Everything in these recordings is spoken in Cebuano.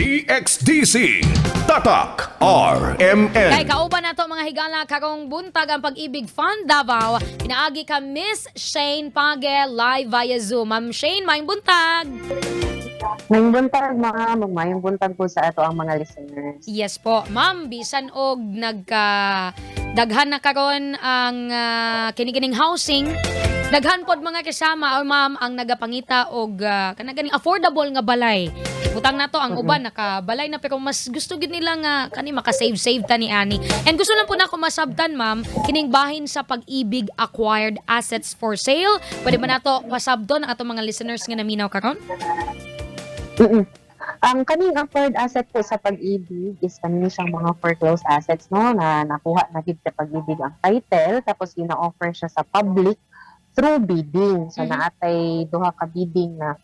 DXDC Tatak RMN. Kay kauban nato, mga higala, karong buntag ang Pag-ibig Fund Davao. Pinaagi ka Miss Shane Page live via Zoom. Ma'am Shane, maayong buntag. Maayong buntag, ma'am. Maayong buntag po sa ato ang mga listeners. Yes po. Ma'am, bisan og nagka daghan na karon ang kini-kining housing, daghan pod mga kasama or ma'am ang nagapangita og kana ganing affordable nga balay. Butang nato ang uban naka balay na pero mas gusto gid nila nga kani maka-save-save ta ni ani. And gusto lang po nako masabtan, ma'am, kining bahin sa Pag-ibig acquired assets for sale. Pwede ba nato pasabton ang atong mga listeners nga naminaw karon? Ang kaning acquired asset po sa Pag-ibig is kani siyang mga foreclosed assets, no, na nakuha na gid sa Pag-ibig ang title, tapos gina-offer siya sa public through bidding. So naatay duha ka bidding na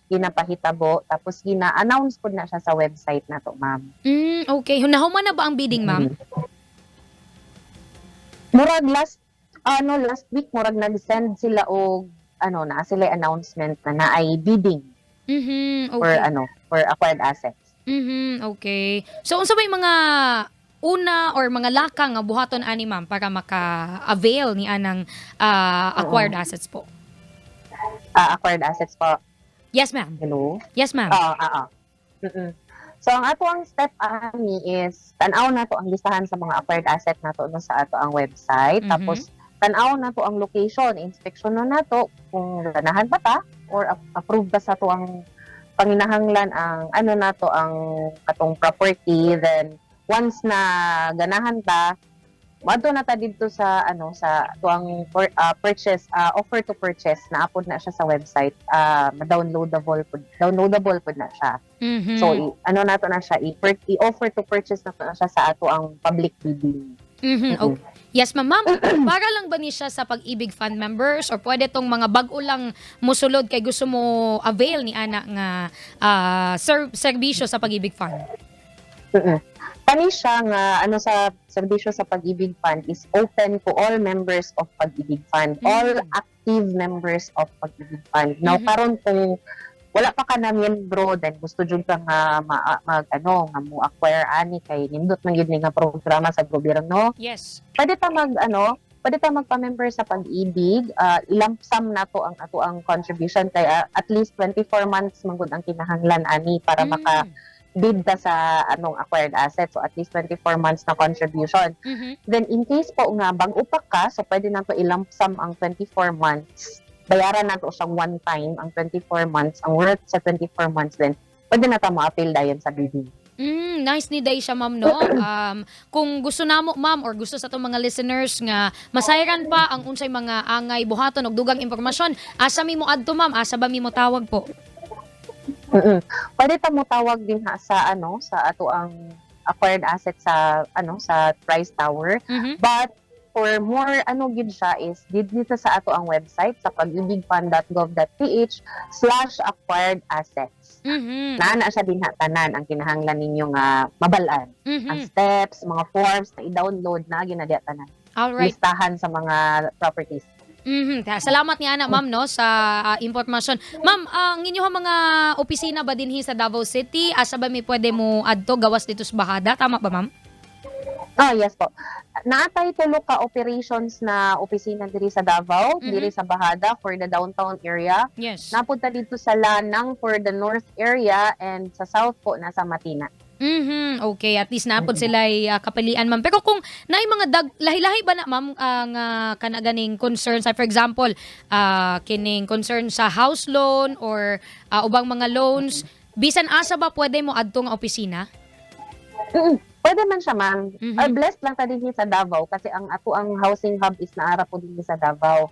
ginapahitabo, tapos gina-announce pud na siya sa website nato, ma'am. Okay. Nahuman na ba ang bidding, ma'am? Murag last ano, last week, murag nag-send sila og ano na sila announcement na naay bidding for ano, for acquired assets. Okay. So unsa may mga una or mga lakang nga buhaton ani, ma'am, para maka-avail ni anang acquired assets po? Ah, acquired assets po. Yes, ma'am. Hello. Yes, ma'am. Oo. So ang ato ang step ani is tan-aw nato ang listahan sa mga acquired asset nato, no, sa ato ang website. Tapos tan-aw nato ang location, inspection na nato kung ganahan ba ta or approve ba sa ato ang panginahanglan ang ano nato, ang katong property. Then once na ganahan ta, moadto na ta didto sa ano, sa tuang for, purchase offer to purchase na apod na siya sa website, downloadable pod na siya. So ano nato na siya, i-offer to purchase nato na siya sa ato ang public bidding. Okay. Yes, ma'am. Ma'am, para lang ba ni siya sa Pag-ibig Fund members or pwede tong mga bag-o lang musulod kay gusto mo avail ni ana nga serbisyo sa Pag-ibig Fund? Kani siya nga ano sa serbisyo sa Pag-ibig Fund is open to all members of Pag-ibig Fund, all active members of Pag-ibig Fund. Now karon kung wala pa ka na miyembro, then gusto jud ka nga mag ano nga mo acquire ani kay nindot man gyud ni nga programa sa gobyerno. Pwede ta mag ano, pwede ta magpa-member sa Pag-ibig, lump sum nato ang ato ang contribution kay at least 24 months man gud ang kinahanglan ani para maka bid ta sa anong acquired asset. So at least 24 months na contribution. Then in case po nga bag-o pa ka, so pwede nato i-lump sum ang 24 months. Bayaran nato siyang one time ang 24 months, ang worth sa 24 months, then pwede na ta mo-appeal dayon sa bidding. Nice ni day siya, ma'am, no. Kung gusto namo, ma'am, or gusto sa atong mga listeners nga masayran pa ang unsay mga angay buhaton og dugang impormasyon, asa mi mo adto, ma'am? Asa ba mi mo tawag po? Pwede ta mo tawag din ha sa ano, sa ato ang acquired asset sa ano, sa Price Tower. But for more ano gid siya is didto sa ato ang website sa pagibigfund.gov.ph/acquired assets. Naa na siya dinha tanan ang kinahanglan ninyo nga mabal-an. Ang steps, mga forms na i-download na ginadya tanan. Listahan sa mga properties. Salamat ni ana, ma'am, no, sa impormasyon. Ma'am, ang inyong mga opisina ba dinhi sa Davao City? Asa ba mi pwede mo adto gawas dito sa Bahada? Tama ba, ma'am? Ah, yes po. Naatay tulo ka operations na opisina diri sa Davao, diri sa Bahada for the downtown area. Napunta dito sa Lanang for the north area and sa south po nasa Matina. Okay, at least napod sila kapilian, ma'am. Pero kung naay mga lahi-lahi ba na, ma'am, ang kana ganing concerns, for example, kining concern sa house loan or ubang mga loans, bisan asa ba pwede mo adto nga opisina? Pwede man siya, ma'am. Blessed lang ta dinhi sa Davao kasi ang ato ang housing hub is naara po dinhi sa Davao.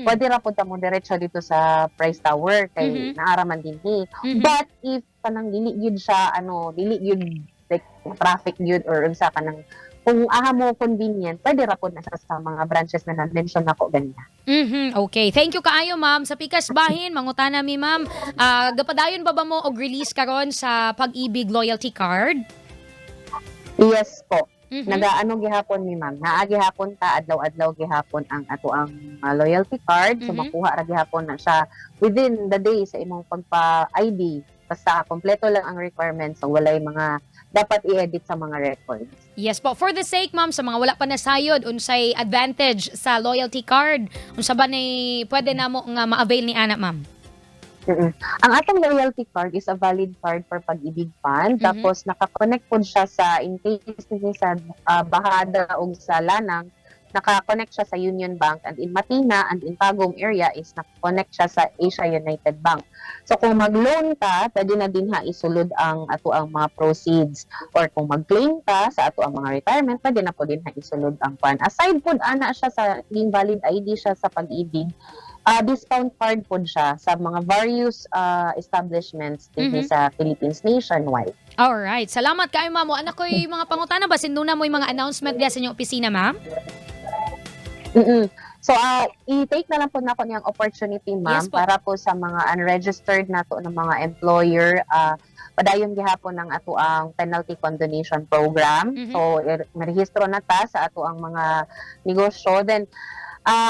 Pwede ra po ta mo diretso dito sa Price Tower kay naara man dinhi. But if kanang dili gyud siya ano, dili gyud like traffic gyud or unsa, kanang kung aha mo convenient, pwede ra po na siya sa mga branches na na-mention nako ganina. Okay. Thank you kaayo, ma'am. Sa pikas bahin, mangutana mi, ma'am. Gapadayon ba ba mo og release karon sa Pag-ibig loyalty card? Yes po. Nagaano gihapon mi, ma'am. Naa gihapon ta, adlaw-adlaw gihapon ang ato ang loyalty card. So makuha ra gihapon na siya within the day sa imong pagpa-ID. Basta kompleto lang ang requirements, so walay mga dapat i-edit sa mga records. Yes po. For the sake, ma'am, sa mga wala pa nasayod, unsay advantage sa loyalty card? Unsa ba ni pwede namo nga ma-avail ni ana, ma'am? Ang atong loyalty card is a valid card for Pag-ibig Fund. Tapos naka-connect po siya sa, in case ni sa Bahada o sa Lanang, naka-connect siya sa Union Bank, and in Matina and in Tagum area is naka-connect siya sa Asia United Bank. So kung mag-loan ka, pwede na din ha isulod ang ato ang mga proceeds, or kung mag-claim ka sa ato ang mga retirement, pwede na po din ha isulod ang kwan. Aside po ana siya sa being valid ID siya sa Pag-ibig, discount card po siya sa mga various establishments din sa Philippines nationwide. Alright. Salamat kaayo, ma'am. Ana ko'y mga pangutana, basin duna mo yung mga announcement diya sa inyong opisina, ma'am? So, i-take na lang po nako niyang opportunity, ma'am, Yes po. para po sa mga unregistered nato ng mga employer, padayon gihapon ang ato ang penalty condonation program. So, marehistro na ta sa ato ang mga negosyo. Then,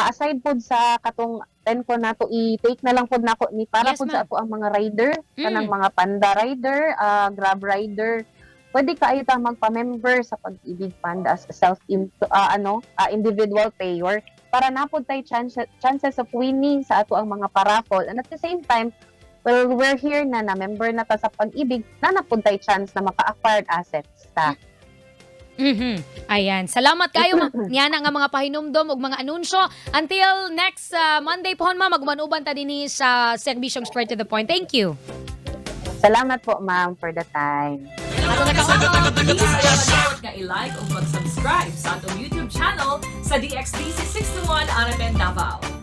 aside po sa katong penko nato, i-take na lang po nako ni para Yes, po sa ma'am. ato ang mga rider, kanang mga Panda rider, Grab rider, pwede kaayo ta magpa-member sa Pag-ibig Fund as a self ano individual payer para napod tay chances of winning sa ato ang mga pa-raffle, and at the same time, well, we're here na na member na ta sa Pag-ibig na napod tay chance na maka-acquired assets ta. Ayan. Salamat kayo, ma'am. Niana nga mga pahinumdom ug mga anunsyo. Until next Monday pohon, ma'am, magmanuban ta dinhi sa serbisyong Straight to the Point. Thank you. Salamat po, ma'am, for the time. Please ayaw nga i-like o mag-subscribe sa atong YouTube channel sa DXDC 61 RMN Davao.